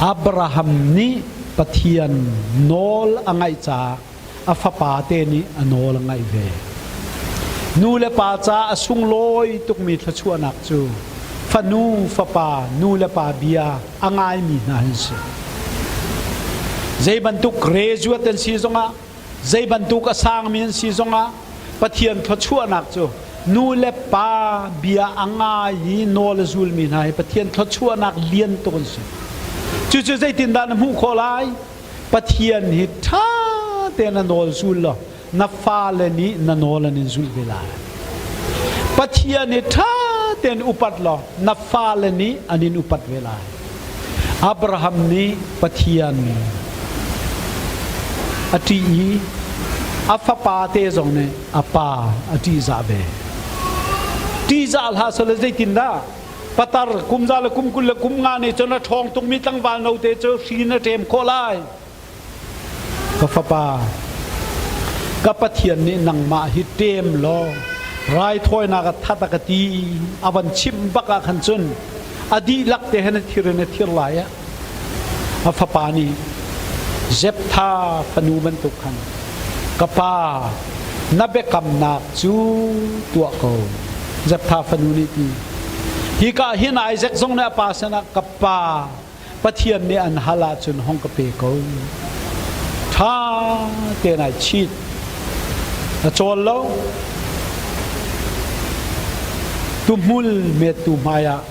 Abraham nih Pathian nawl a ngaih caah a fapa te nih a nawl a ngaih ve. Nu le pa ca a sunglawi tukmi thluachuahnak cu fanu fapa nu le pa bia a ngaimi hna an si. Zei bantuk graduate an si zongah zei bantuk a sangmi an si zongah Pathian thluachuahnak cu nu le pa bia a ngai i nawl a zulmi hna hi Pathian thluachuahnak lian tuk an si. Cucu zeitindah na hmuh khawh lai? Pathian hi ṭha tein na nawl zul law na fale nih na nawl an in zulh ve lai. Pathian hi ṭha tein upat law na fale nih an in upat ve lai. Abraham nih Pathian a ṭih i a fapa te zong nih a pa a ṭihzah ve. Ṭihzah hlah seh zeitindah patar kum za le kum 20 le kum 50 nih cun a ṭhawng tukmi tlangval note cu hri na ṭem khawh lai. Ka fapa, ka Pathian nih nangmah hi ṭem law raithawinak a that a ka ti a van chimh bak ah khan cun a dihlak te hen a thir in a thir lai ah a fapa nih Jephtha fanu bantuk khan ka pa na biakamnak cu tuah ko. Jephtha fanu nih ti hika hin Isaac zong nih a pa sinah ka pa Pathian nih an hal ahcun hong ka pe ko. Ṭha tein ai chit. A cawl lo. Tuhmul mettu hmai ah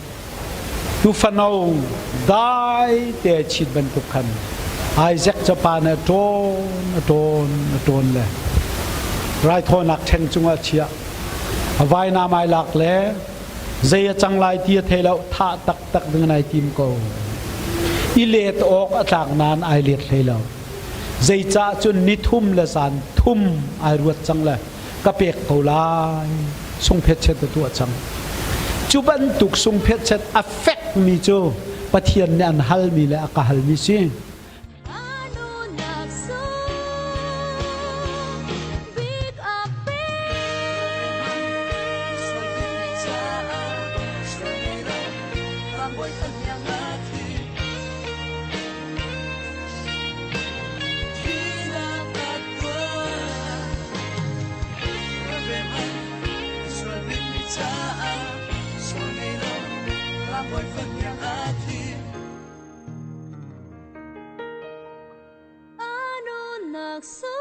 tufano dai te ai chit bantuk khan Isaac capa nih a ṭawn a ṭawn a ṭawn le raithawinak ṭheng cungah a chiah. A vainam ai lak le zei a cang lai ti a thei lo thah taktak ding in ai tim ko i let awk a tlak nain ai let hlei lo zeicah cun ni thum le zan thum ai ruat cang le ka pek ko lai sungphet chet a tuah cang cu bantuk sungphet chet a fek mi cu Pathian nih an halmi le a ka halmi si. Ano nagso